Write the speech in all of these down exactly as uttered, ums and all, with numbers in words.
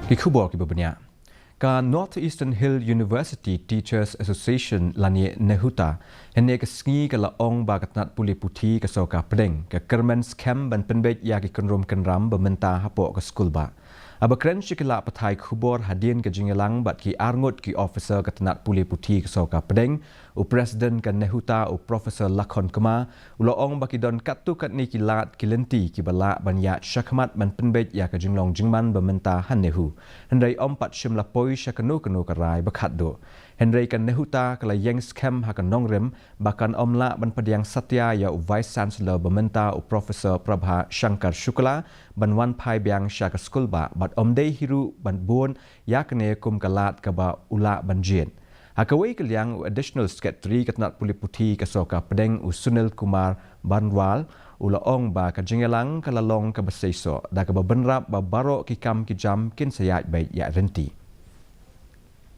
Ki khubor kiba bniah. Ka North Eastern Hill University Teachers Association lane NEHUTA hynne ka sngi ka la ong ba ka tnat pule puthi ka Sorkar Pdeng ka kyrmen skhem ban pynbeit ïa ki kynrum kynram ba mynta hapoh ka skulbah. Haba kren sha ki lad pathai khubor hadien ka jingïalang bad ki arngut ki officer ka tnat pule puthi ka Sorkar Pdeng, u President ka NEHUTA u Professor Lakhon Kumar u la ong ba ki don katto katne ki lad ki lynti kiba lah ban ïaid shakhmat ban pynbeit ïa ka jinglong jingman ba mynta ha NEHU. Hynrei ym pat shym la poi sha kano kano ka rai ba khatduh. Hynrei ka NEHUTA ka la ïeng skhem ha ka nongrim ba kan ym lah ban pdiang satia ïa u Vice Chancellor ba mynta u Professor Prabha Shankar Shukla ban wan phai biang sha ka skulbah bad ym dei hi ruh ban bun ïa kane kum ka lad kaba u lah ban jied. Ha kawei ka liang u Additional Secretary ka tnat pule puthi ka Sorkar Pdeng u Sunil Kumar Barnwal u la ong ba ka jingïalang ka la long kaba seisoh da kaba bynrap ba baroh ki kam ki jam kin sa ïaid beit ïaid lynti.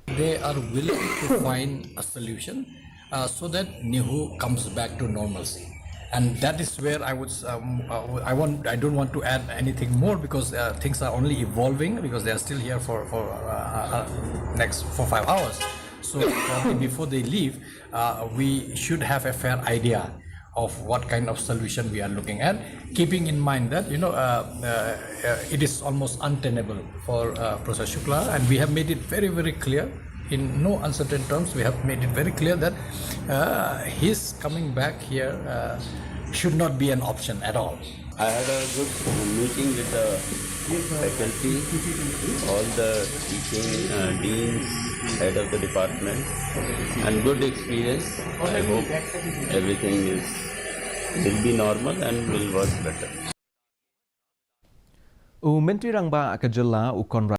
They are willing to find a solution uh, so that NEHU comes back to normalcy. And that is where I would, um, uh, I want, I don't want to add anything more because uh, things are only evolving because they are still here for for uh, uh, next four five hours. So probably before they leave, uh, we should have a fair idea of what kind of solution we are looking at, keeping in mind that you know uh, uh, uh, it is almost untenable for uh, Professor Shukla, and we have made it very, very clear in no uncertain terms. We have made it very clear that uh, his coming back here uh, should not be an option at all. I had a good meeting with the faculty, all the teaching uh, deans, head of the department, and good experience. I hope everything is will be normal and will work better. U Myntri Rangbah ka Jylla u Conrad